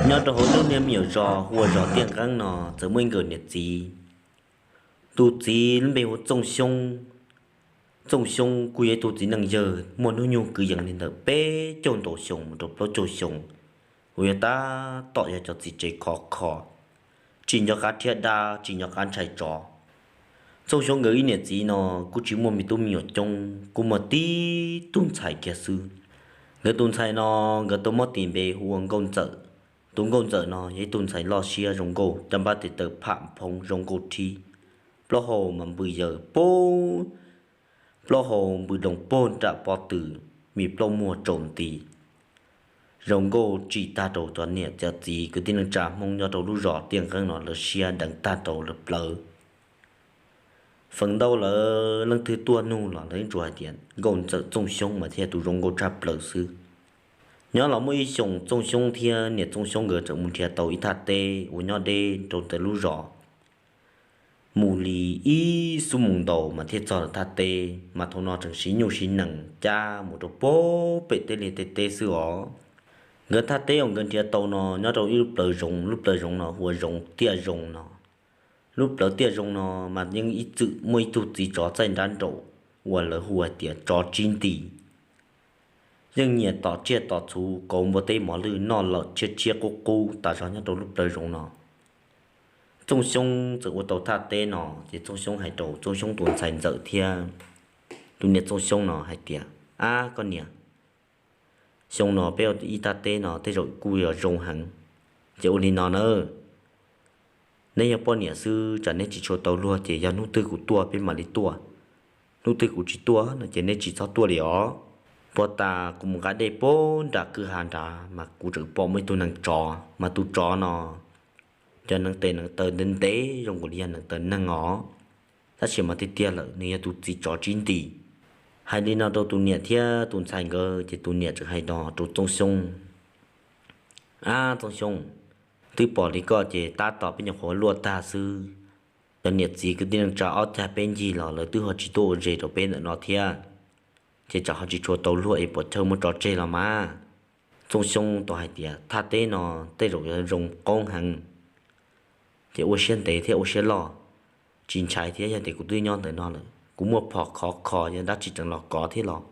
Nyob rau hauv lub niag me nyuam zos hu ua zos Tiaj Nqeeb no txawm muaj ib nkawm niam txiv. Tus txiv lub npe hu ua Txooj Xyoob. Txooj Xyoob kuj yog ib tug txiv neej yawg muaj hnub nyoog kwv yees li ntawm peb caug ntau xyoo mus rau plaub caug xyoo, uas yog tab tom yog cov txiv tsev khov kho, tsis nco qab rhiab dab, tsis nco qab ntshai tsov. Txooj Xyoob nkawd ib niam txiv no kuj tsis muaj me tub me nyuam coob, kuj muaj tib tug ntxhais kiag xwb. Nkawd tus ntxhais no nkawd tau muab tis npe hu ua Nkauj Ntxawm. Tus Nkauj Ntxawm no yog ib tug ntxhais loj siab zoo nkauj, caj npab tes taw pham phoov zoo nkauj thib, plaub hau mas npws yaws pub, plaub hau npws loo puag nram pob tw, me plaub muag tsaus nti, zoo nkauj tsim tag rau cov niam cov txiv kwv tij neej tsa Hmoob nyob rau lub zos Tiaj Nqeeb no lawv siab, deev tag rau lawv plawv. Feem ntau lawv leej twg tuaj nug los lawv yeej tsuas hais tias Nkauj Ntxawm Txooj Xyoob mas thiaj tus zoo nkauj tshaj plaws xwb. Nyob los muaj ib xyoos Txooj Xyoob thiab niam Txooj Xyoob nkawd txawm mus nrhiav tau ib thaj teb uas nyob deb rau ntawm lub zos, mus li ib xuab moos ntau mas thiaj txog lawv thaj teb. Mas thaum no tseem siv nyuj siv nees cab mus rau puag pem tej liaj tej teb xwb os. Nkawd thaj teb uas nkawd nrhiav tau no nyob rau ib lub plawv zoov, lub plawv zoov no hu ua zoov Tiaj Zoo no. Lub plawv Tiaj Zoo no mas yeej ib txwm muaj ib tug txiv tsov txaij nrab nraum uas lawv hu hais tias tsov tsib nti, yeej nyiam tom tsiaj tom txhu, kauv npua teb mos lwj, noj lawm tshiab tshiab qub qub tas zog nyob rau lub plawv zoov no. Txooj Xyoob txawm ua tau thaj teb no ces Txooj Xyoob hais rau Txooj Xyoob tus ntxhais Ntxawm thiab tus niam Txooj Xyoob no hais tias, Ab koj niam, xyoo no peb ua ib thaj teb no tej zaum kuj yuav zoo heev. Ces ua li no nawb, neb yog poj niam xwb, tsam neb tsis tshua tau luag ces yog hnub twg kuv tuaj peb mam li tuaj. Hnub twg kuv tsis tuaj no ces neb tsis txhob tuaj li os. Puag ta kuv mus nqa dej puag nram kwj ha nrad mas kuv tseem pom muaj ib tug neev tsov, mas tus tsov no cov neev tes neev taw ntev ntev zoo nkaus li yog neev taw neeg os, tab sis mas tiag tiag lawm nws yog tus txiv tsov tsib nti. Hais li no rau tus niam thiab tus ntxhais nkawd ces tus niam tseem hais no rau Txooj Xyoob, Ab Txooj Xyoob, twb pom li koj ces tab tom peb nyuam qhuav luaj tag xwb. Cov niam txiv kwv tij neej tsa ob cag peb ncig los lawv twb ho tsis tuaj ua zes rau peb ntawm no thiab, ces tsam ho tsis tshua tau luag es pom chaw muab tso tseg los mas. Txooj Xyoob tau hais tias, Thaj teb no tej zaum yuav zoo qoob heev, ces ua siab ntev thiab ua siab loj, tsis ntshai thiab. Yog tias kuv twb nyob ntawm no lawm, kuv muaj phom khov kho, yog dab tsi tseem los kov thiab los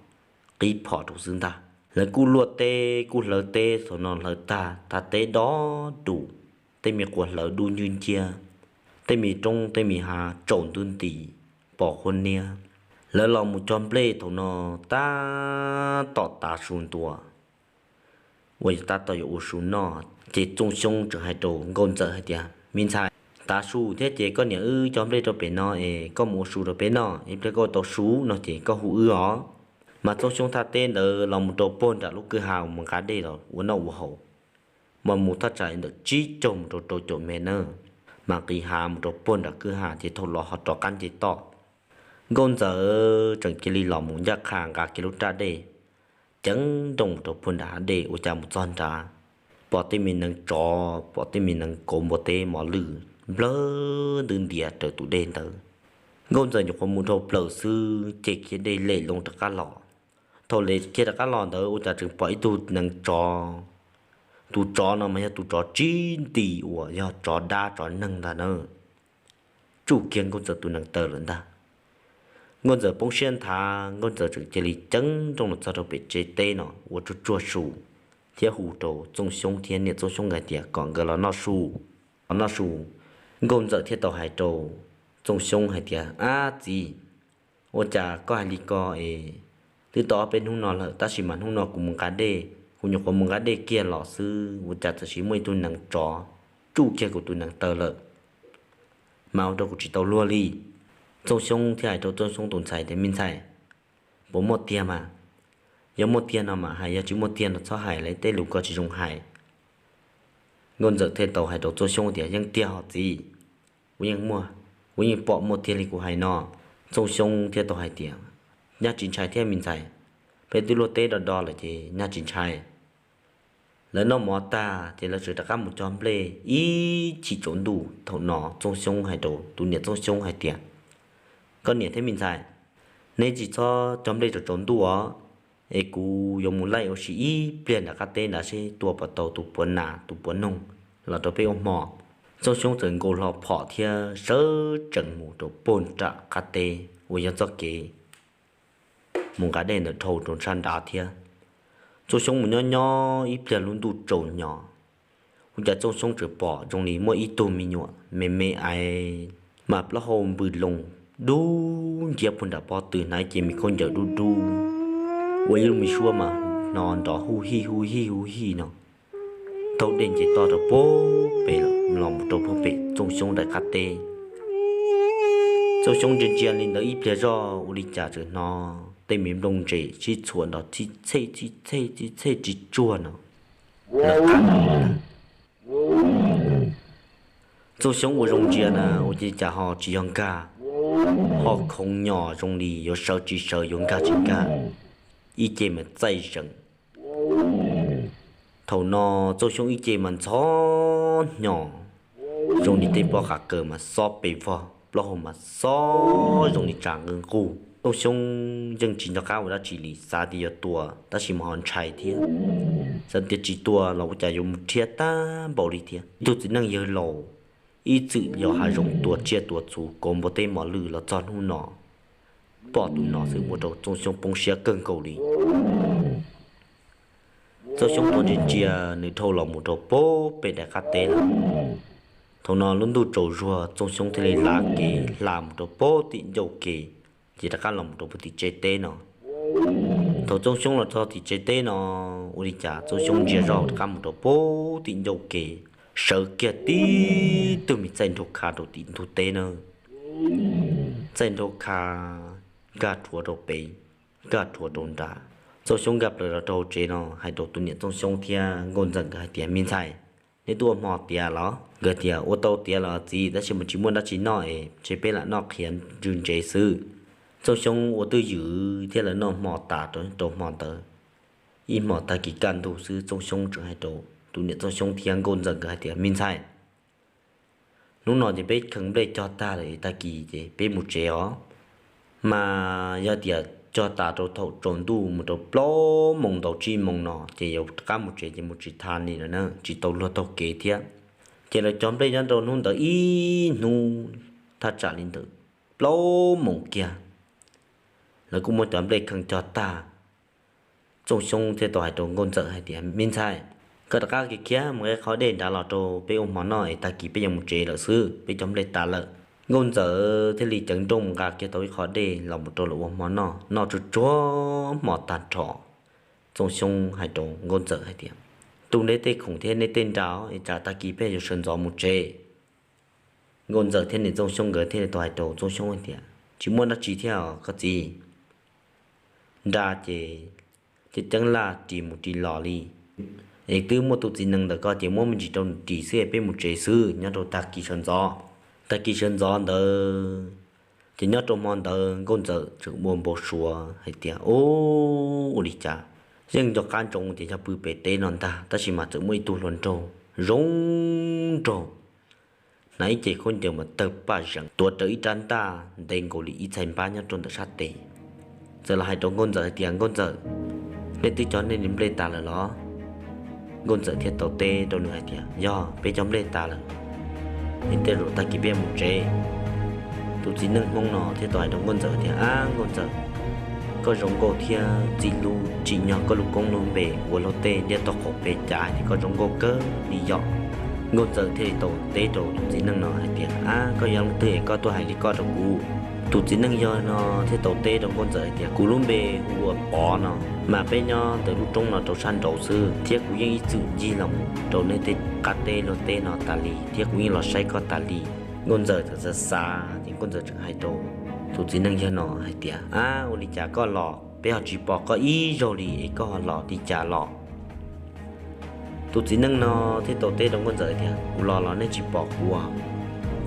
qib phom rau xwb ntag. Lawv kuj luaj teb kuj hlawv teb, thaum no hlawv tag, thaj teb dob dus, tej me quas hlawv dub ncwg nciab, tej me roob tej me hav tsaus ntuj nti, pos huab niab. Lawv los mus cog nplej thaum no tab tom tav su ntua, uas yog tab tom yuav ua su noj, ces Txooj Xyoob tseem hais rau Nkauj Ntxawm hais tias, Me ntxhais, tav su thiab ces koj niam wb cog nplej rau pem no es koj mus ua su rau peb noj, ib pliag koj ua tau su no ces koj hu wb os. Mas Txooj Xyoob thaj teb ntawd los mus rau puag nram lub kwj ha mus nqa dej los ua noj ua haus, mas mus thaj tsam ntawm tsib caug mus rau rau caum mev na, mas nqis hav mus rau puag nram kwj ha ces thaum los ho rov qab nce toj. Nkauj Ntxawm tseem cia li los mus ncaj qha nqa kiag lub raj dej, ceev nrooj mus rau puag nram hav dej. Ua cas mus txog nrad, pom tej me neev tsov, pom tej me neev kauv npua teb mos lwj nplawg ntws ntias raws tus dej ntawd. Nkauj Ntxawm nyuam qhuav mus dhau plaws xwb, ces khiav dej lem loo rov qab los. Thaum lem khiav rov qab los ntawd ua cas tseem pom ib tug neev tsov. Tus tsov no mas yog tus tsov tsib nti uas yog tsov dab tsov neeg ntag na, tsuj kiag Nkauj Ntxawm tus neev taw lawm ntag. Nkauj Ntxawm poob siab nthav, Nkauj Ntxawm tseem cia li ceev nrooj los txog rau pem tsev teb no ua tsuag tsuag su, thiab hu rau Txooj Xyoob thiab niam Txooj Xyoob nkawd tias kom nkawd los noj su, los noj su. Nkauj Ntxawm thiaj tau hais rau Txooj Xyoob hais tias, Ab txiv, ua cas koj hais li ko es twb tau ob peb hnub no lawm, tab sis mas hnub no kuv mus nqa dej, kuv nyuam qhuav mus nqa dej kiag los xwb, ua cas txawm sis muaj ib tug neev tsov tsuj kiag kuv tus neev taw lawm, mas ua rau kuv tsis tau luag li. Txooj Xyoob thiaj hais rau Txooj Xyoob tus ntxhais tias, Me ntxhais, puas muaj tiag mas? Yog muaj tiag no mam hais, yog tsis muaj tiag no txhob hais, lawv tej lus ko tsis zoo hais. Nkauj Ntxawm thiaj tau hais rau Txooj Xyoob tias, Yeej tiag hos txiv, kuv yeej muaj, kuv yeej pom muaj tiag li kuv hais no. Txooj Xyoob thiaj tau hais tias, Nyaj tsis ntshai thiab me ntxhais, peb twb luaj teb do do lawm ces nyaj tsis ntshai. Lawv noj mov tag ces lawv tseem rov qab mus cog nplej ib chim tsaus ntuj. Thaum no Txooj Xyoob hais rau tus niam Txooj Xyoob hais tias, Koj niam thiab me ntxhais, neb tsis txhob cog nplej tsaus tsaus ntuj os, es kuv yuav mus laij ua si ib pliag nram qab teb nrad seb tua puas tau tus puav nas tus puav noog los rau peb ua hmo. Txooj Xyoob txawm nkaus hlo phom thiab sawv tsees mus rau puag nram qab teb uas yog txoj kev mus nqa dej ntawm dhau rau sab nrad thiab. Txooj Xyoob mus nyob nyob ib pliag lub ntuj tsaus hnyos, ua cas Txooj Xyoob tseem pom zoo li muaj ib tug me nyuam me me ais mas plaub hau npws loo dub nciab puag nram pob tw, hnav ib ce me khaub ncaws dub dub, ua ib lub me suab mas hno nrov huj hij huj hij huj hij no, taug dej nce toj rau puag pem los mus rau puag pem Txooj Xyoob daim qab teb. Txooj Xyoob ntsia ntsia li ntawd ib pliag zoj ua li cas tseem hnov tej me nplooj ntses sib txhuam nrov txhij txhej txhij txhej txhij txhej tsis tsuag no. Txooj Xyoob ua zoo ntsia na ua li cas ho tsis yog nkag, ho khoov nyos zoo li yuav sawv tsis sawv yuav nkag tsis nkag, ib ce mas txaij zees. Thaum no Txooj Xyoob ib ce mas ntxhov hnyo zoo li tej pob qav kaws mas xob pes vog, plaub hau mas xob zoo li tsav nqws nquj. Txooj Xyoob yeej tsis nco qab ua dab tsi li, xav tias yuav tua tab sis mas ho ntshai thiab, xav tias tsis tua los ua cas yuav mus rhiab tag npaum li thiab. Ib tug txiv neej yawg laus ib txwm yos hav zoov tua tsiaj tua txhu kauv npua teb mos lwj los txog hnub no pom tus no xwb ua rau Txooj Xyoob poob siab kawg nkaus li. Txooj Xyoob tuav ntsia ntsia nws dhau los mus rau puag pem daim qab teb lawm. Thaum no lub ntuj tsaus zuag Txooj Xyoob thiaj li lav kev hla mus rau puag tim ncauj kev, ces rov qab los mus rau puag tim tsev teb no. Thaum Txooj Xyoob los txog tim tsev teb no, ua li cas Txooj Xyoob ntsia zoj rov qab mus rau puag tim ncauj kev, sawv kiag tib tug me txaij nraug kha rau tim ntug teb na. Txaij nraug kha nkag rhuav rau pem, nkag rhuav rau nrad. Txooj Xyoob nkag plaws los rau hauv tsev no hais rau tus niam Txooj Xyoob thiab Nkauj Ntxawm nkawd hais tias, Me ntxhais, neb twb ua hmo tiav los? Nkawd tias, Ua tau tiav los txiv, tab sis mas tsis muaj dab tsi noj es ntshe peb lam noj qhiav ntsws ntsev xwb. Txooj Xyoob ua twj ywm thiab lawv noj hmo tas rau hmo ntawd. Ib hmo tag kis kaj ntug xwb Txooj Xyoob tseem hais rau tus niam Txooj Xyoob thiab Nkauj Ntxawm nkawd hais tias, Me ntxhais, hnub no ces peb kheev nplej cog tag lawm, tag kis ces peb mus tsev os. Mas yog tias cog tas rau thaum tsaus ntuj mus rau plaub moos ntau tsib moos no ces yuav rov qab mus tsev ces mus tsis tau li lawm na, tsis tau luag taug kev thiab. Ces lawv cog nplej nyob rau hnub ntawd ib hnub thaj tsam li ntawm plaub moos kiag, lawv kuj muab cov nplej kheev cog tag. Txooj Xyoob thiaj tau hais rau Nkauj Ntxawm hais tias, Me ntxhais, koj rov qab khiav khiav mus nqa qhov dej nrad los rau peb ua hmo noj es tag kis peb yuav mus tsev lawm xwb, peb cog nplej tas lawm. Nkauj Ntxawm thiaj li ceev nrooj mus nqa kiag tau ib qho dej los mus rau lawv ua hmo noj. Noj tsuag tsuag hmo tag nrho, Txooj Xyoob hais rau Nkauj Ntxawm hais tias, Tu neb tej khoom thiab neb tej nra es tsam tag kis peb yuav sawv ntxov mus tsev. Nkauj Ntxawm thiab niam Txooj Xyoob nkawd thiaj li tau hais rau Txooj Xyoob hais tias, Tsis muaj dab tsi thiab os koj txiv. Nra ces ceeb ceeb laj ris mus ris los li, es twb muaj tus txiv nees ntawm koj ces muab me ntsis rau nws ris xwb, peb mus tsev xwb nyob rau tag kis sawv ntxov. Tag kis sawv ntxov ntawd ces nyob rau hmo ntawd Nkauj Ntxawm tseem ua npau suav hais tias, Ub, ua li cas yeej nco qab ntsoov tias yog pw pem teb no ntag, tab sis mas txawm muaj ib tug hluas nraug zoo nraug, hnav ib ce khaub ncaws mas tawg paj zees, tuav rawv ib rab ntaj ntev nkaus li ib txhais npab nyob rau ntawm sab tes. Txawm los hais rau Nkauj Ntxawm hais tias, Nkauj Ntxawm, nej twb cog nej li nplej tas lawm los? Nkauj Ntxawm thiaj tau teb rau nws hais tias, Yog, peb cog nplej tas lawm, es tej zaum tag kis peb mus tsev. Tus txiv neej Hmoob no thiaj tau hais rau Nkauj Ntxawm tias, Ab Nkauj Ntxawm, koj zoo nkauj thiab ntxim hlub, tsim nyog koj lub koob lub npe ua luag tej liaj tog qaum pes cav ces koj zoo nkauj kawg li yom. Nkauj Ntxawm thiaj li tau teb rau tus txiv neej no hais tias, Ab, koj yog leej twg es koj tuaj hais li koj rau kuv? Tus txiv neej yog no thiaj tau teb rau Nkauj Ntxawm hais tias, Kuv lub npe hu ua Pov no, mas peb nyob ntawm lub roob no rau sab nraud xwb, thiab kuv yeej ib txwm ncig los rau nej tej qab teb luag teb no tas li, thiab kuv yeej los saib koj tas li. Nkauj Ntxawm txawm xav xav ces Nkauj Ntxawm tseem hais rau tus txiv neej yawg no hais tias, Ab, ua li cas koj los peb ho tsis pom koj ib zaug li es koj ho los li cas los? Tus txiv neej no thiaj tau teb rau Nkauj Ntxawm tias, Kuv los los nej tsis pom kuv,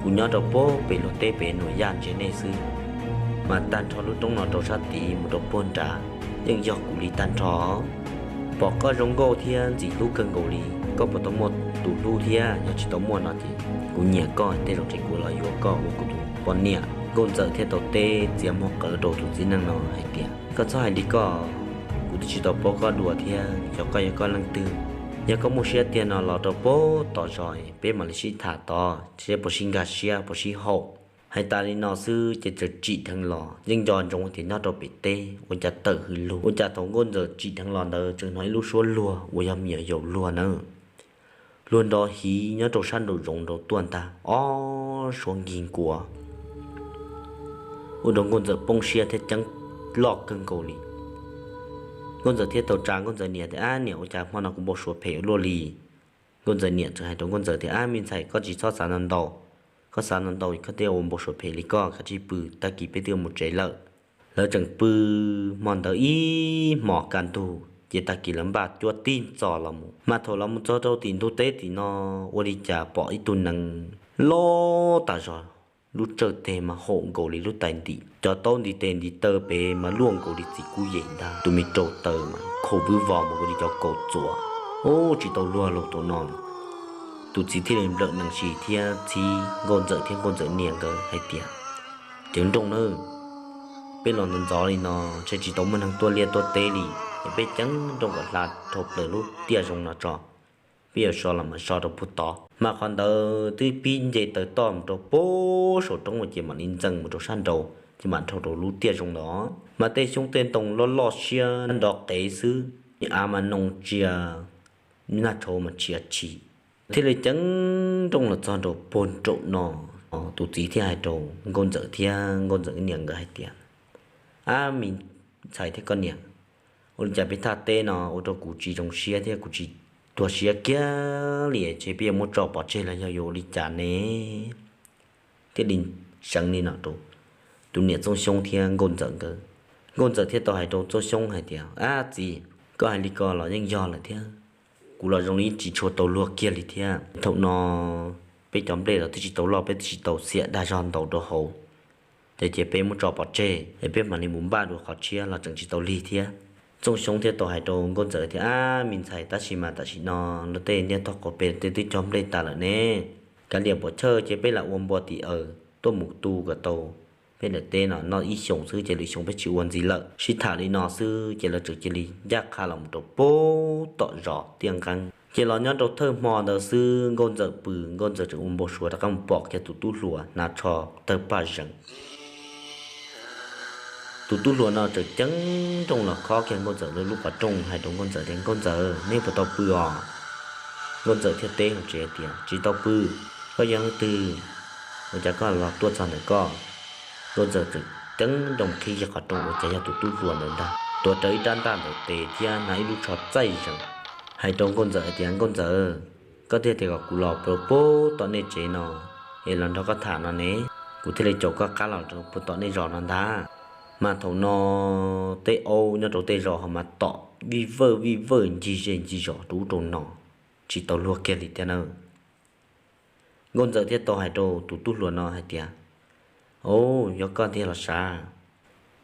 kuv nyob rau puag pem luag teb pem nuam yaj ntsia nej xwb, mas tag nrho lub roob no rau sab tid mus rau puag nrad yeej yog kuv li tag nrho. Pom koj zoo nkauj thiab ntxim hlub kawg nkaus li, koj puas tau muaj tus hlub thiab? Yog tsis tau muaj no ces kuv nyiam koj, tej zaum ces kuv los yuav koj ua kuv tus poj niam. Nkauj Ntxawm thiaj tau teb txiav muag qawv rau tus txiv neej no hais tias, Koj txhob hais li koj, kuv Kuv twb tsis tau paub koj dua thiab, yog koj yog koj leej twg. Yog koj muaj siab tiag no los rau pem tom zos peb mam li sib tham tod seb puas sib nkag siab puas sib haum. Hais tas li no xwb ces txawm tsim dheev los, yeej nco ntsoov tias nyob rau pem teb ua cas tawm hws lug, ua cas thaum Nkauj Ntxawm tsim dheev los ntawd tseem hnov ib lub suab luag uas yog me nyuam yaus luag nawb, luag nrov hiv nyob rau sab nraum zoov nraud tuaj ntag, ob suab nkig nkuav. Ua rau Nkauj Ntxawm poob siab thiab ceeb loj kawg nkaus li. Nkauj Ntxawm thiaj tau tsa Nkauj Ntxawm niam tias, Ab niam, ua cas hmo no kuv npau suav phem ua luaj li? Nkauj Ntxawm niam txawm hais rau Nkauj Ntxawm tias, Ab me ntxhais, koj tsis txhob xav ntau ntau, koj xav ntau ntau koj thiaj ua npau suav phem li koj, kav tsij pw, tag kis peb twb mus tsev lawm. Lawv tseem pw hmo ntawd ib hmos kaj ntug ces tag kis lawv npaj cuab tib ntxos los mus, mas thaum los mus txog rau tim ntug teb tim no, ua li cas pom ib tug nees loj tas zog, lub tsawj teg mas haum nkaus li lub tais ntim, cov taub ntiv tes ntiv taw pem mas luaj nkaus li txiv kub yem ntag, tus me rau taw mas khaum vwb vos mus nkaus li cov kaus txuas. Ub, tsis tau luag los thaum no, tus txiv thiaj li nplawm nees sis thiab txhib Nkauj Ntxawm thiab Nkauj Ntxawm niam nkawd hais tias, Ceev nrooj nawb, peb los ntxov ntxov li no ntshe tsis tau muaj neeg tuaj liaj tuaj teb li, es peb ceev nrooj kom hla dhau plaws lub tiaj zoo no tso, peb yuav so los mas so rau puag tod. Mas qhov ntawd twb pib nce taw toj mus rau puag saum roob ces mam li ntxees mus rau sab nraud ces mam dhau rau lub tiaj zoo ntawd. Mas tej xyoob tej ntoo loj loj siab nrov qev xwb, av mas noo tsia, naj tshauv mas tshia tshim. Thiaj li ceev nrooj los txog nraum puag nraum no, tus txiv thiaj hais rau Nkauj Ntxawm thiab Nkauj Ntxawm niam nkawd hais tias, Ab me ntxhais thiab koj niam, ua li cas peb thaj teb no ua rau kuv tsis zoo siab thiab kuv tsis tuag siab kiag li, ces peb yuav muab tso pov tseg los yog yuav ua li cas ne? Thiaj li seev li no rau tus niam Txooj Xyoob thiab Nkauj Ntxawm nkawd. Nkauj Ntxawm thiaj tau hais rau Txooj Xyoob hais tias, Ab txiv, koj hais li ko los yeej yog lawm thiab, kuv los zoo li tsis tshua tau luag kiag li thiab. Thaum no peb cov nplej los twb tsis tau loj, peb twb tsis tau xiam dag zog ntaus rau hauv, ces cia peb muab tso pov tseg es peb mam li mus npaj dua qhov tshiab los tseem tsis tau lig thiab. Txooj Xyoob thiaj tau hais rau Nkauj Ntxawm tias, Ab me ntxhais, tab sis mas tam sim no luag tej ntiaj teb qhov pem tej twb cog nplej tas lawm ne, kav liam puas chawj ces peb lam ua npua tim aws tuaj mus tu kom tau peb daim teb no noj ib xyoos xwb ces lwm xyoo peb tsis ua ntxiv lawm. Sib tham li no xwb ces lawv txawm cia li ncaj qha los mus rau puag tom zos tiaj nqeeb. Ces los nyob rau thawj hmo ntawd xwb Nkauj Ntxawm pw, Nkauj Ntxawm tseem ua npau suav rov qab mus pom kiag tus tub hluas hnav tsho tawg paj zees. Tus tub hluas no tseem ceev nrooj los khob kiag Nkauj Ntxawm lub qhov rooj hais rau Nkauj Ntxawm tias, Nkauj Ntxawm, neb puas tau pw os? Nkauj Ntxawm thiaj teb hauv tsev tias, Tsis tau pw. Koj yog leej twg? Ua cas koj los tuaj txog ntawm koj? Nkauj Ntxawm tseem ceev nrooj qhib kiag qhov rooj ua cas yog tus tub hluas ntawd ntag, tuav rawv ib rab ntaj ntawm tes thiab hnav ib lub tsho txaij zees, hais rau Nkauj Ntxawm hais tias, Nkauj Ntxawm, koj thiaj tias kom kuv los rau puag tom nej tsev no es los nrog koj tham no ne, kuv thiaj li caum koj qab los rau puag tom nej zos no ntag. Mas thaum no tej aub nyob rau tej zos ho mas tom vij vawj vij vawj ncig zej ncig zos rau ub rau no, tsis tau luag kiag li thiab nawb. Nkauj Ntxawm thiaj tau hais rau tus tub hluas no hais tias, Au, yog koj tiag los sav?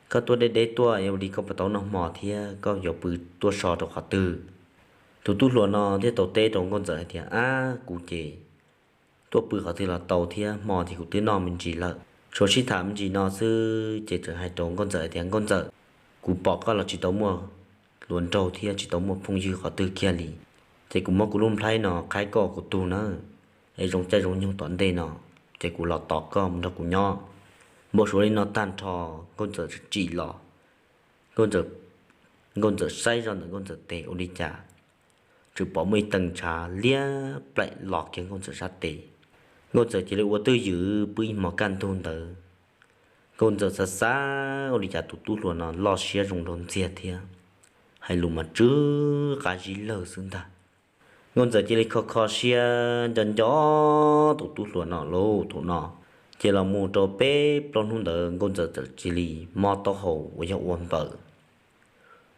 Koj tuaj deb deb tuaj ua li koj puas tau noj hmo thiab koj yuav pw tuaj so rau qhov twg? Tus tub hluas no thiaj tau teb rau Nkauj Ntxawm hais tias, Ab, kuv ces tuaj pw qhov twg los tau thiab, hmo ces kuv twb noj me ntsis lawm. Tshuav sib tham me ntsis no xwb ces tseem hais rau Nkauj Ntxawm hais tias, Nkauj Ntxawm, kuv pom koj los tsis tau muaj hluas nraug thiab tsis tau muaj phooj ywg qhov twg kiag li, ces kuv muab kuv lub nplhaib no qhaib koj kuv tug nawb, es zoo caij zoo nyoog tom ntej no ces kuv los tos koj mus nrog kuv nyob. Npau suav li no tag nrho, Nkauj Ntxawm tsim los, Nkauj Ntxawm, Nkauj Ntxawm saib zoj ntawm Nkauj Ntxawm tes ua li cas, tseem pom muaj ib tee ntshav liab plaim los kiag Nkauj Ntxawm sab tes. Nkauj Ntxawm cia li ua twj ywm pw ib hmos kaj ntug ntawd. Nkauj Ntxawm xav xav ua li cas tus tub hluas no loj siab zoo nraug ntxiag thiab, hais lus mas tsw qab zib lawg xwb ntag. Nkauj Ntxawm cia li kho kho siab nco nco tus tub hluas no lauj. Thaum no ces los mus rau peb plaub hnub ntawd Nkauj Ntxawm txawm cia li mob taub hau uas yog ua npaws.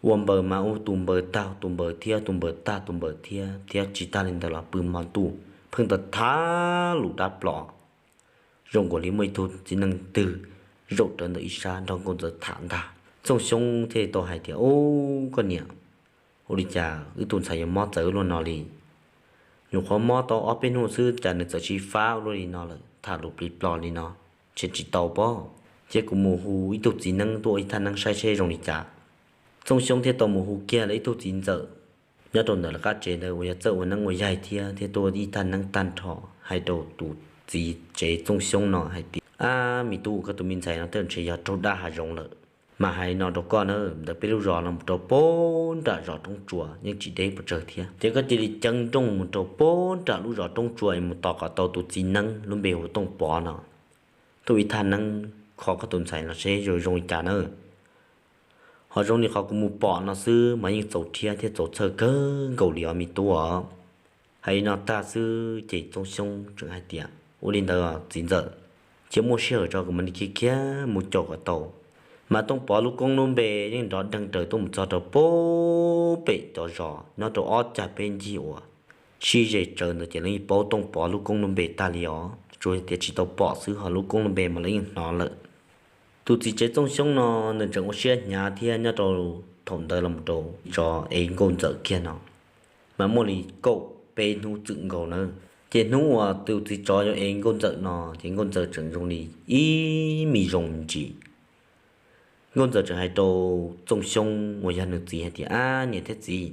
Ua npaws mas ua tus npaws tag tus npaws thiab, tus npaws tag tus npaws thiab, thiab tsis tag li ntawd los pw hmo ntuj pheej tau thab lus dab plos, zoo nkaus li muaj ib tug txiv neej twg zaum rawv ntawm ib sab nrog Nkauj Ntxawm tham ntag. Txooj Xyoob thiaj tau hais tias, Ub, koj niam, ua li cas wb tus ntxhais yuav mob txawv luaj no li? Nyuam qhuav mob tau ob peb hnub xwb cas nws txawm sib fab luaj li no lawm, tham lus plig plos li no, ntshe tsis tau pob. Cia kuv mus hu ib tug txiv neeb tuaj ua ib thaj neeb saib seb zoo li cas. Txooj Xyoob thiaj tau mus hu kiag lawv ib tug txiv ntxawm nyob rau ntawm lawv qab tsev ntawd uas yog txawj ua neeb ua yaig thiab thiab tuaj ib thaj neeb tag nrho hais rau tus txiv tsev Txooj Xyoob no hais tias, Ab, me tub, koj tus me ntxhais no tej ntshe yog raug dab hav zoov lawm. Mas hais no rau koj na, ntawm peb lub zos no mus rau pem nram zos Roob Tsua yeej tsis deb pes tsawg thiab, ces koj cia li ceev nrooj mus rau pem nram lub zos Roob Tsua es mus tos kom tau tus txiv neeb lub npe hu Tooj Pov no tuaj ib thaj neeb kho koj tus ntxhais no seb zoo zoo li cas na. Ho zoo li qhov kuv mus pom no xwb mas yeej txaus rhiab thiab txaus txhawj kawg nkaus li os me tub. Hais li no tag xwb ces Txooj Xyoob tseem hais tias, Ua li ntawd txiv ntxawm, cia muaj sij hawm tso kuv mam li khiav khiav mus caum kom tau. Mas Tooj Pov lub koob lub npe yeej nrov deeg raws tuaj mus txog rau pem pem cov zos nyob rau ob cag peb ncig uas sib ze tsawv ntawd ces lawv yeej paub Tooj Pov lub koob lub npe tag li os, tsuas tias tsis tau pom xwb ho lub koob lub npe mas lawv yeej hnov lawm. Tus txiv tsev Txooj Xyoob no nws tseem ua siab hnyav thiab nyob rau thaum ntawd los rau txiv tsov ev Nkauj Ntxawm kiag no mas muaj li kaum peb hnub txwm nkaus na. Ces hnub uas tus txiv tsov yuav ev Nkauj Ntxawm no ces Nkauj Ntxawm tseem zoo li ib me zoo me ntsis. Nkauj Ntxawm tseem hais rau Txooj Xyoob uas yog nws txiv hais tias, Ab, niam thiab txiv,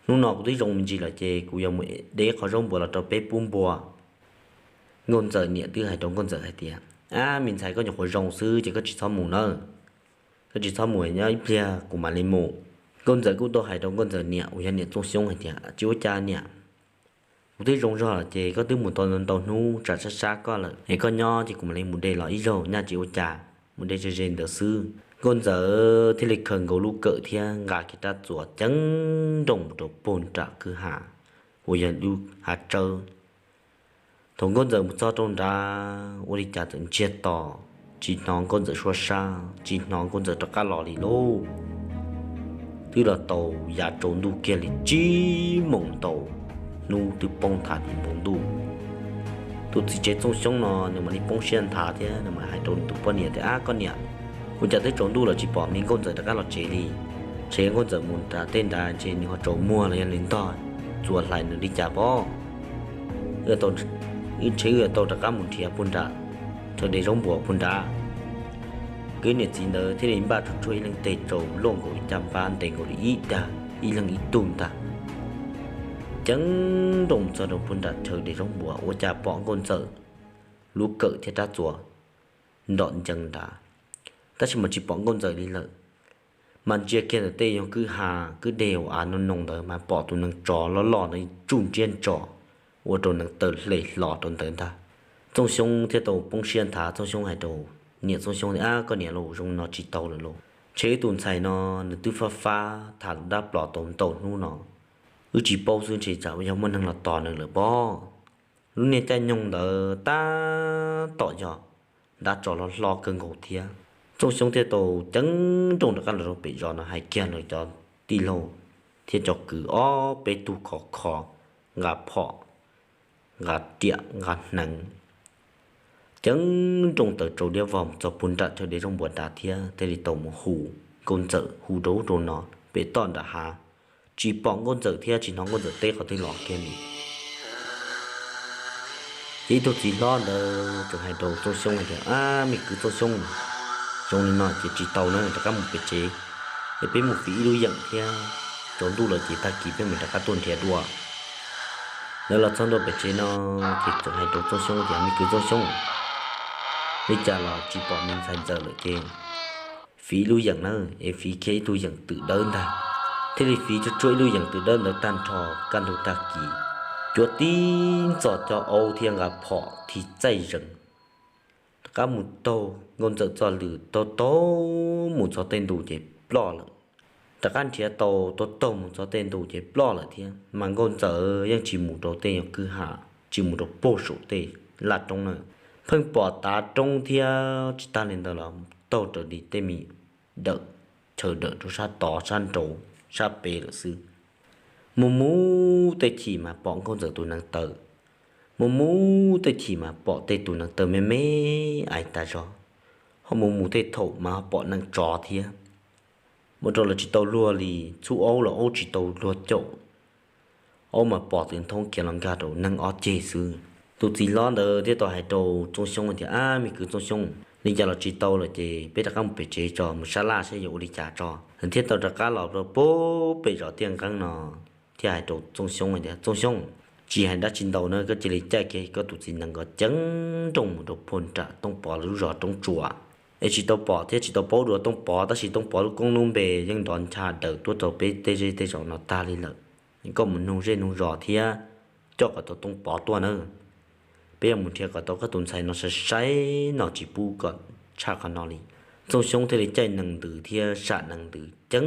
hnub no kuv twb zoo me ntsis lawm ces kuv yuav mus de qhov zaub npua los rau peb pub npua. Nkauj Ntxawm niam twb hais rau Nkauj Ntxawm hais tias, Ab, me ntxhais, koj nyuam qhuav zoo xwb ces koj tsis txhob mus nawb. Koj tsis txhob mus, nyob ib pliag kuv mam li mus. Nkauj Ntxawm kuj tau hais rau Nkauj Ntxawm niam uas yog niam Txooj Xyoob hais tias, Tsis ua cas niam, kuv twb zoo zog lawm ces koj twb mus tau ntau hnub tsam sab sab koj lawm es koj nyob ces kuv mam li mus de los ib zaug nyaj tsis ua cas, mus de ze ze ntawd xwb. Nkauj Ntxawm thiaj li khaws nkaus lub kawm thiab nqa kiag rab txuas ceev nrooj mus rau puag nram kwj ha uas yog lub hav tsawb. Thaum Nkauj Ntxawm mus txog rau nrad ua li cas txawm ntsiag to, tsis hnov Nkauj Ntxawm suab sab, tsis hnov Nkauj Ntxawm rov qab los li lauj. Twb los tau yav tsaus ntuj kiag li tsib moos ntau, hnub twb poob nthav tim npoo ntuj. Tus txiv tsev Txooj Xyoob no nws mam li poob siab nthav thiab nws mam hais rau nws tus poj niam tias, Ab, koj niam, ua cas twb tsaus ntuj los tsis pom me Nkauj Ntxawm rov qab los tsev li? Ntshe Nkauj Ntxawm mus nram tej nrad ntshe nws ho tsaus muag los yog nws ntog txuas hlais nws li cas pob. Ntshe wb yuav tau rov qab mus nrhiav puag nram chaw de zaub npua puag nrad. Nkawd niam txiv ntawd thiaj li npaj tsuag tsuag ib leeg teg tsaus loj nkaus ib caj npab ntev nkaus li ib dag, ib leeg ib tug ntag, ceev nrooj txog rau puag nram chaw de zaub npua ua cas pom Nkauj Ntxawm lub kawm thiab rab txuas nrom ncees nrad, tab sis mas tsis pom Nkauj Ntxawm li lawm. Mas ntsia kiag ntawm tej yog kwj ha, kwj deg uas av no noo ntawd mas pom tus neev tsov loj loj ntawd tsuj ntsiab ntso ua rau neev taw hle hlo rau ntawd ntag. Txooj Xyoob thiaj tau poob siab nthav, Txooj Xyoob hais rau niam Txooj Xyoob tias, Ab, koj niam lauj, zoo no tsis tau lawm lauj. Ntshe wb tus ntxhais no nws twb fab fab tham lus dab plos tau ntau hnub no, wb tsis paub xwb ntshe tsam yog muaj neeg los tos nws lawm pob. Lub niag caij nyoog ntawd tab tom yog dab tsov los hlob kawg nkaus thiab. Txooj Xyoob thiaj tau ceev nrooj rov qab los rau pem zos no hais kiag lawv cov tij laug thiab cov kwv ob peb tug khov kho nqa phom, nqa riam, nqa hneev, ceev nrooj taws tsau liab vog mus txog puag nram chaw de zaub npua nrad thiab thiaj li tau mus hu Nkauj Ntxawm hu rau ub rau no pem toj nram hav, tsis pom Nkauj Ntxawm thiab tsis hnov Nkauj Ntxawm teb qhov twg los kiag li. Ces ib tug txiv hlob ntawd tseem hais rau Txooj Xyoob hais tias, Ab, me kwv Txooj Xyoob, zoo li no ces tsis tau na, rov qab mus pem tsev es peb mus fiv ib lub yeem thiab, tsaus ntuj lawm ces tag kis peb mam rov qab tuaj nrhiav dua. Lawv los txog ntua pem tsev no ces tseem hais rau Txooj Xyoob tias, Me kwv Txooj Xyoob, li cas los tsis pom me ntxhais Ntxawm lawm ces fiv ib lub yeem na, es fiv kiag ib tug yeem twm dawb ntag. Thiaj li fiv tsuag tsuag ib lub yeem twm dawb ntawd tag nrho, kaj ntug tag kis cuav tib ntxov cov aub thiab nqa phom thim txaij zees rov qab mus taug Nkauj Ntxawm txoj lw, taug taug mus txog tej ntu ces ploj lawm. Rov qab nrhiav tau taug taug mus txog tej ntu ces ploj lawm thiab, mas Nkauj Ntxawm yeej tsis mus rau tej nyuag kwj ha, tsis mus rau puag saum tej laj roob na, pheej pom tav roob thiab tsis tag li ntawd los taug raws li tej me dawm chaw dawm rau sab tod sab nraud sab pem lawm xwb. Mus mus tej chim mas pom Nkauj Ntxawm tus neev taw, mus mus tej chim mas pom tej tus neev taw me me aiv tas zog, ho mus mus tej thaum mas ho pom neev tsov thiab. Ua rau lawv tsis tau luag li, txhub aub los aub tsis tau luag caum, aub mas pom twv nthoob kiag los nkag rau neeg ob ceg xwb. Tus txiv hlob ntawd thiaj tau hais rau Txooj Xyoob tias, Ab, me kwv Txooj Xyoob, li cas los tsis tau lawm ces peb rov qab mus pem tsev tso, mus sab laj seb yuav ua li cas tso. Nws thiaj tau rov qab los rau pem zos Tiaj Nqeeb no thiaj hais rau Txooj Xyoob hais tias, Txooj Xyoob, tsis hais dab tsi ntau na, koj cia li caij kiag koj tus txiv nees ko ceev nrooj mus rau puag nram Tooj Pov lub zos Roob Tsua. Es tsis tau pom thiab tsis tau paub dua Tooj Pov, tab sis Tooj Pov lub koob lub npe yeej nrov ncha daws tuaj rau peb tej zej tej zos no tag li lawm. Koj mus nug zej nug zos thiab coj kom tau Tooj Pov tuaj na. Peb yuav mus nrhiav kom tau koj tus ntxhais no sai sai no tsis pub kom tshaj qhov no li. Txooj Xyoob thiaj li caij nees ntws thiab sam nees ntws ceev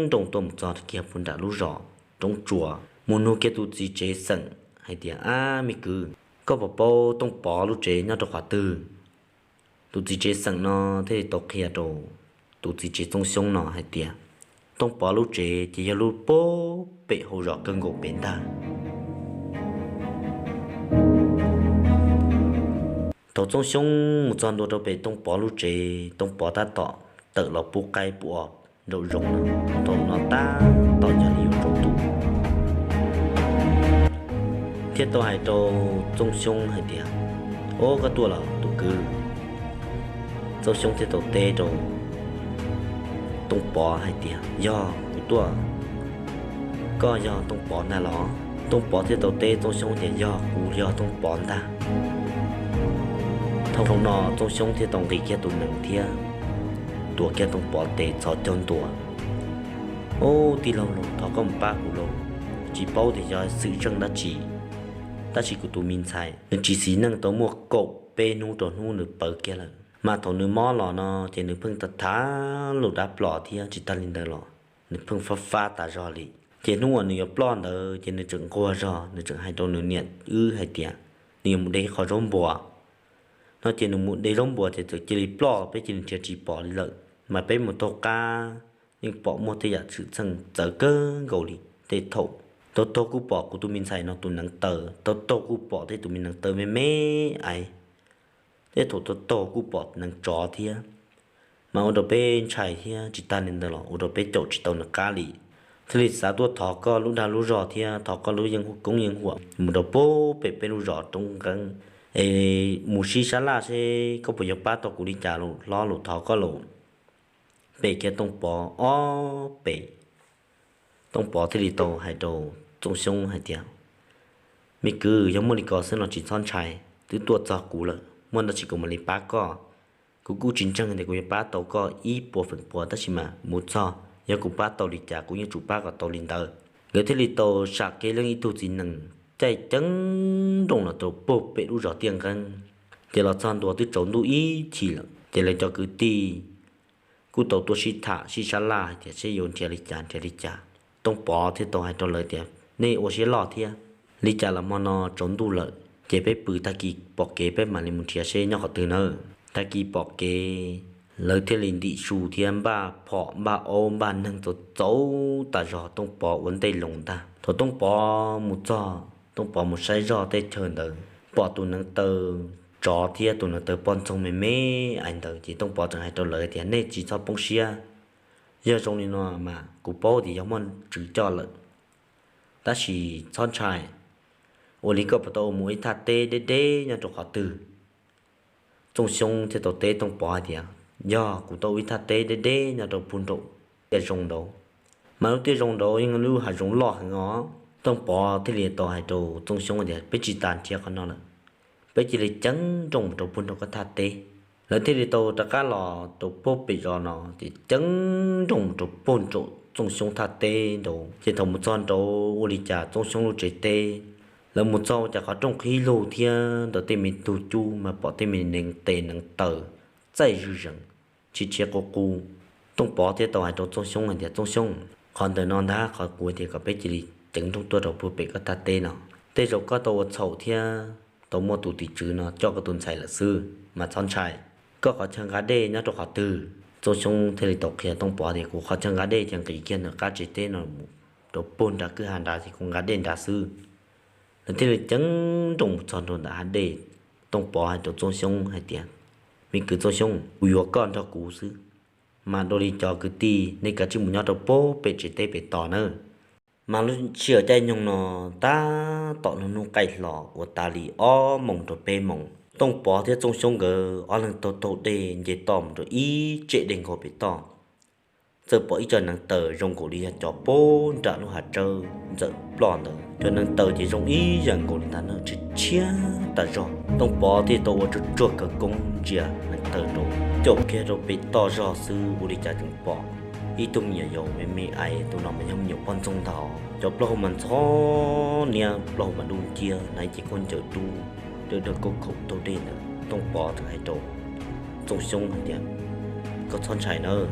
nrooj tuaj mus txog kiag puag nram lub zos Roob Tsua, mus nug kiag tus txiv tsev xeem hais tias, Ab me kwv, koj puas paub Tooj Pov lub tsev nyob rau qhov twg? Tus txiv tsev xeem no thiaj li tau qhia rau tus txiv tsev Txooj Xyoob no hais tias, Tooj Pov lub tsev ces yog lub pem hauv zos kawg nkaus pem ntag. Thaum Txooj Xyoob mus txog ntua rau pem Tooj Pov lub tsev, Tooj Pov tab tom tawm los pub qaib pub os nraum zoov, thaum no tab tom yog li yuav tsaus ntuj thiaj tau hais rau Txooj Xyoob hais tias, Ob, koj tuaj los tus kwv? Txooj Xyoob thiaj tau teb rau Tooj Pov hais tias, Yog kuv tuaj. Koj yog Tooj Pov ntag los? Tooj Pov thiaj tau teb Txooj Xyoob tias, Yog, kuv yog Tooj Pov ntag. Thaum no Txooj Xyoob thiaj tau nqis kiag tus nees thiab tuav kiag Tooj Pov tes txhos caug ntua, Ob, tij laug lauj, thov koj mus pab kuv lauj, tsis paub tias yog xwm txheej dab tsi, tab sis kuv tus me ntxhais nws tsis xis neej tau muaj kaum peb hnub rau hnub nws pawv kiag lawm, mas thaum nws mob los no ces nws pheej tham tham lus dab plos thiab tsis tag li ntawd los nws pheej fab fab tas zog li. Ces hnub uas nws yuav ploj ntawd ces nws tseem nquag zog, nws tseem hais rau nws niam wb hais tias nws yuav mus de ib qho zaub npua no, ces nws mus de zaub npua ces txawm cia li ploj, peb cia li nrhiav tsis pom li lawm. Mas peb mus taug qab yeej pom muaj tej yam xwm txheej txawv kawg nkaus li. Tej thaum taug taug kuj pom kuv tus me ntxhais no tus neev taw, taug taug kuj pom tej tus me neev taw me me aiv, tej thaum taug taug kuj pom neev tsov thiab. Mas ua rau peb ntshai thiab tsis tag li ntawd los ua rau peb caum tsis tau nws qab li. Thiaj li xav tuaj thov koj lub dag lub zog thiab thov koj lub yeeb koob yeeb huam mus rau pem peb lub zos Roob Nqeeb es mus sib sab laj seb koj puas yuav pab tau kuv li cas los hlob, los thov koj los. Pem kiag Tooj Pov ob pem, Tooj Pov thiaj li tau hais rau Txooj Xyoob hais tias, Me kwv, yog muaj li ko xwb no tsis txhob ntshai, twb tuaj txog kuv lawm, muaj dab tsi kuv mam li pab koj. Kuv kuj tsis ntseeg tias kuv yuav pab tau koj ib puas feem pua, tab sis mas mus txog yog kuv pab tau li cas kuv yeej tsum pab kom tau li ntawd. Nkawd thiaj li tau sam kev leej ib tug txiv nees caij ceev nrooj los rau puag pem lub zos Tiaj Nqeeb. Ces los txog ntua twb tsaus ntuj ib chim lawm, ces lawv cov kwv tij kuj tau tuaj sib tham sib sab laj hais tias seb yuav nrhiav li cas nrhiav li cas. Tooj Pov thiaj tau hais rau lawv tias, Nej ua siab loj thiab, li cas los hmo no tsaus ntuj lawm, ces peb pw, tag kis pom kev peb mam li mus nrhiav seb nyob qhov twg nawb. Tag kis pom kev, lawv thiaj li ntim su thiab npaj phom npaj aub npaj neeg txaus txaus tas zog, Tooj Pov ua ntej loo ntag. Thaum Tooj Pov mus txog, Tooj Pov mus saib zoj tej chaw ntawd, pom tus neev taw tsov thiab tus neev taw poj ntxoog me me aiv ntawd, ces Tooj Pov tseem hais rau lawv tias, Nej tsis txhob poob siab, yog zoo li no mas kuv paub tias yog muaj tswv coj lawm, tab sis txhob ntshai, ua li koj puas tau ua mus ib thaj teb deb deb nyob rau qhov twg? Txooj Xyoob thiaj tau teb Tooj Pov hais tias, Yog, kuv tau ua ib thaj teb deb deb nyob rau puag nraum tiaj zoo nraud, mas lub tiaj zoo nraud yeej lub hav zoov loj heev os. Tooj Pov thiaj li tau hais rau Txooj Xyoob tias, Peb tsis tas nrhiav qhov no lawm, peb cia li ceev nrooj mus rau puag nraum koj thaj teb. Lawv thiaj li tau rov qab los rau puag pem zos no ces ceev nrooj mus rau puag nraum Txooj Xyoob thaj teb nraud. Ces thaum mus txog nraud ua li cas Txooj Xyoob lub tsev teb, lawv mus txog ua cas qhov rooj qhib lug thiab ntawm tej me tug cub mas pom tej me neev tes neev taw txaij zwj zees, tsis tshiab qub qub. Tooj Pov thiaj tau hais rau Txooj Xyoob hais tias, Txooj Xyoob, qhov ntawm no ntag qhov kuv tias kom peb cia li ceev nrooj tuaj rau puag pem koj thaj teb no. Tej zaum koj tau ua txhaum thiab tau muaj tus tim tswv no coj koj tus ntxhais lawm xwb, mas txhob ntshai. Koj qhov chaw nqa dej nyob rau qhov twg? Txooj Xyoob thiaj li tau qhia Tooj Pov tias, Kuv qhov chaw nqa dej ces nqis kiag ntawm qab tsev teb no mus rau puag nrad kwj ha nrad ces kuv nqa dej nrad xwb. Lawv thiaj li ceev nrooj mus txog rau ntawm hav dej. Tooj Pov hais rau Txooj Xyoob hais tias, Me kwv Txooj Xyoob, kuv yuav koj nrog kuv xwb, mas dua li cov kwv tij nej kav tsij mus nyob rau puag pem tsev teb pem tos nawb. Mas lub sij hawm caij nyoog no tab tom lub hnub qaij hlo uas tas li ob moos rau peb moos, Tooj Pov thiab Txooj Xyoob nkawd ob leeg taug taug dej nce toj mus rau ib tseg dej nkaus pem toj, txawm pom ib co neev taws zoo nkaus li yog cov puag nram lub hav tsawb ntxawm ploj ntawd. Cov neev taws ces zoo ib yam nkaus li ntag na, tshiab tshiab tas zog. Tooj Pov thiaj tau ua tsuag tsuag khawv koob ntsia neev taws rau, caum kiag rau pem toj zog xwb ua li cas tseem pom ib tug me nyuam yaus me me aiv, tus no mas yog me nyuam poj ntxoog ntag. Cov plaub hau mas ntxhov niab, plaub hau mas dub nciab, hnav cev khaub ncaws dub, dawb dawb kaub khaum taug dej ntawd. Tooj Pov txawm hais rau Txooj Xyoob hais tias, koj txhob ntshai nawb,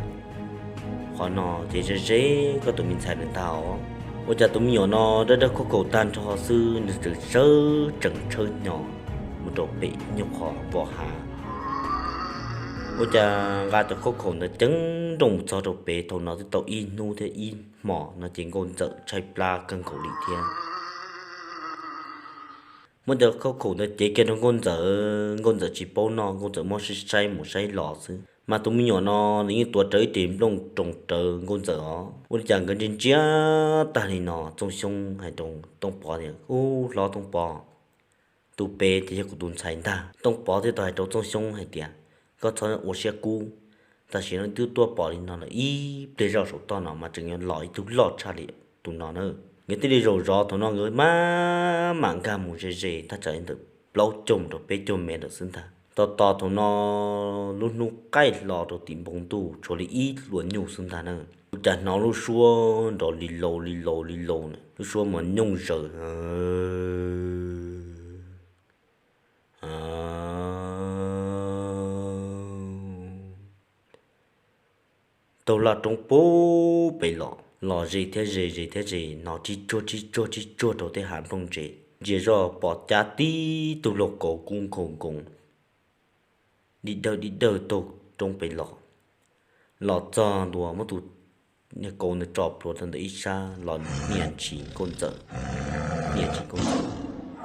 qhov no ces ze ze koj tus me ntxhais lawm ntag os. Ua cas tus me nyuam no dawb dawb kaub khaum tag nrho xwb nws txawm sawv tsees tshawb hnyo mus rau pem nyuag qhov npoo hav. Ua cas nqa cov khaub khaum ntawd ceev nrooj mus txog rau pem, thaum no twb tau ib hnub thiab ib hmos no ces nkauj ntxawm tshaib plab kawg nkaus li thiab. Muab cov khaub khaum ntawd cev kiag rau nkauj ntxawm, nkauj ntxawm tsis paub noj, nkauj ntxawm muab saib saib mus saib los xwb, mas tus me nyuam no nws yeej tuav rawv ib ris nplooj roos rawv nkauj ntxawm os. Ua li cas nkawd ntsia ntsia tag li no, Txooj Xyoob hais rau Tooj Pov tias, ub, hlob Tooj Pov, tus pem ces yog kuv tus ntxhais ntag. Tooj Pov thiaj tau hais rau Txooj Xyoob hais tias, koj txhob ua siab kub, tam sim no twb tuaj pom li no lawm, ib pliag zoj saum toj no mas tseem yuav los ib tug loj tshaj li tus no na. Nkawd thiaj li zaum zov, thaum no nkawd maj mam nkag mus ze ze thaj tsam li ntawm plaub caug mus rau peb caug mev lawm xwb ntag. Tos tos thaum no lub hnub qaij hlo rau tim npoo ntuj tshuav li ib hluas nyuj xwb ntag na. Ua cas hnov lub suab nrov li laus li laus li laus na, lub suab mos nyooj zaws taug laj roob puag pem los, los ze thiab ze, ze thiab ze, hnov tsib tsuag tsib tsuag tsib tsuag rau tej hav nplooj ntse. Ntsia zoj pom cab tib tug laug kauv kub nkhaus nkoos, di dawg di dawg taug roob pem los. Los txog ntua muab tus kauv ntawd tso plhuav rau ntawm ib sab los nias ntshis nkauj ntxawm, nias ntshis nkauj ntxawm,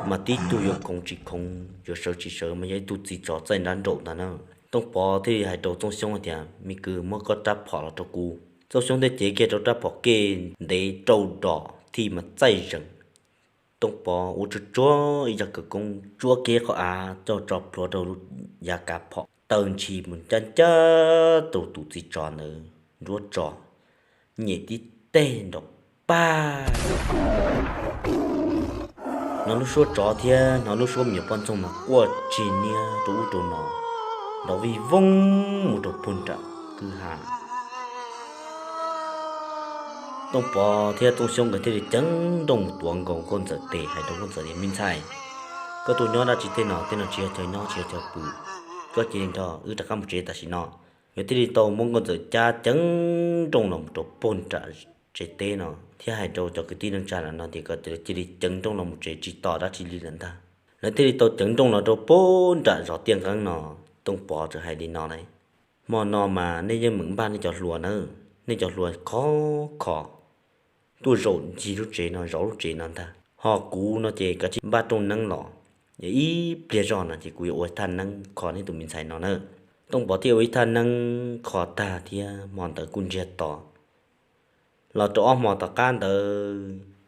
mas tib tug yuav khoov tsis khoov, yuav sawv tsis sawv, mas yog ib tug txiv tsov txaij nrab nraum ntag na. Tooj Pov thiaj li hais rau Txooj Xyoob hais tias, me kwv, muab koj rab phom los rau kuv. Txooj Xyoob thiaj cev kiag rau rab phom kej ntev rau dos thij mas txaij zees. Tooj Pov ua tsuag tsuag ib zaj khawv koob tsuab kiag qhov av coj tso plhuav rau yav kav phom, taw ntshis mus ncaj ncaj rau tus txiv tsov ntawd nruab tso, nyem tib teg nrov pag. Hnov lub suab tsov thiab hnov lub suab me nyuam poj ntxoog mas quaj tsis niab rau ub rau no, nrov vij voog mus rau puag nram kwj ha. Tooj Pov thiab Txooj Xyoob nkawd thiaj li ceev nrooj mus tuav nkaus nkauj ntxawm tes, hais rau nkauj ntxawm tias, me ntxhais, koj tuaj nyob dab tsi tej no? Tej no tsis yog chaw nyob, tsis yog chaw pw, koj cia li nrog wb rov qab mus tsev tam sim no. Nkawd thiaj li tau muab nkauj ntxawm cab ceev nrooj los rau puag nram tsev teb no thiab hais rau cov kwv tij neej tsa lawm no tias kom cia li ceev nrooj los mus tsev, tsis tos dab tsi li lawm ntag. Lawv thiaj li tau ceev nrooj los rau puag nram zos Tiaj Nqeeb no. Tooj Pov txawm hais li no lauj, hmo no mas nej yeej meem npaj nej cov hluas nawb, nej cov hluas khov kho tuaj zaum ncig lub tsev no, zov lub tsev no ntag. Ho kuv no ces kav tsij npaj rooj neeb los, ib pliag zog no ces kuv yuav ua ib thaj neeb kho nej tus me ntxhais no na. Tooj Pov thiaj ua ib thaj neeb kho tag thiab hmo ntawd kuj ntsiag to. Los rau ob hmo tom qab ntawd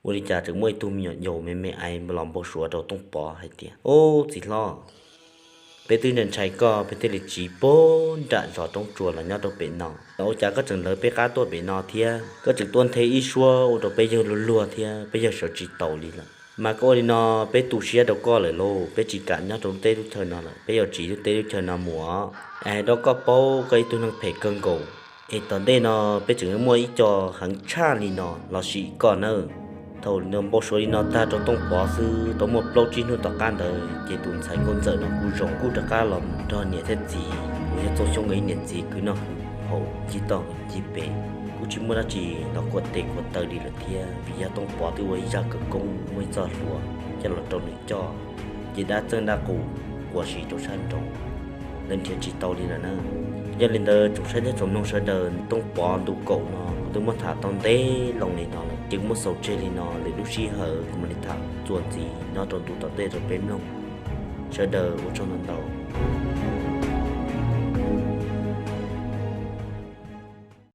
ua li cas tseem muaj ib tug me nyuam yaus me me aiv los npau suav rau Tooj Pov hais tias, ub, txiv hlob, peb twb ntshai ntshai koj peb thiaj li tsiv puag nram zos Roob Tsua los nyob rau pem no, los ua cas koj tseem lawv peb qab tuaj pem no thiab? Koj tseem tuaj nthe ib suab ua rau peb yawg luag luag thiab peb yawg sawv tsis taus li lawm. Mas koj ua li no peb tu siab rau koj lawm lauj, peb tsis kam nyob rau teb lub chaw no lawm, peb yuav tsiv lub teb lub chaw no mus. Es hais rau koj paub, koj ib tug neeg phem kawg nkaus, es tom ntej no peb tseem muaj ib co heev tshaj li no los sim koj nawb. Thaum npau suav li no tag rau Tooj Pov xwb, tau muaj plaub tsib hnub tom qab ntawd ces tus ntxhais nkauj ntxawm no kuj zoo kuj rov qab los nrog niam thiab txiv uas yog Txooj Xyoob nkawd ib niam txiv kwv noj kwv haus ncig toj ncig pem, kuj tsis muaj dab tsi los khuam tes khuam taw li lawm thiab, vim yog Tooj Pov twb ua ib zaj khawv koob muaj ib txoj hlua coj los rau nws coj, ces dab txeej dab qus quas siv rau sab nraud, lawv nrhiav tsis tau li lawm na. Yog li ntawd tsoom saib thiab tsoom mloog sawv daws, Tooj Pov ntu kaum no kuv twb muab tham tau ntev loo li no lawm, ces kuv muab xaus tseg li no, lwm lub sij hawm kuv mam li tham txuas ntxiv nyob rau ntu tom ntej rau peb mloog. Sawv daws ua tsaug ntau ntau.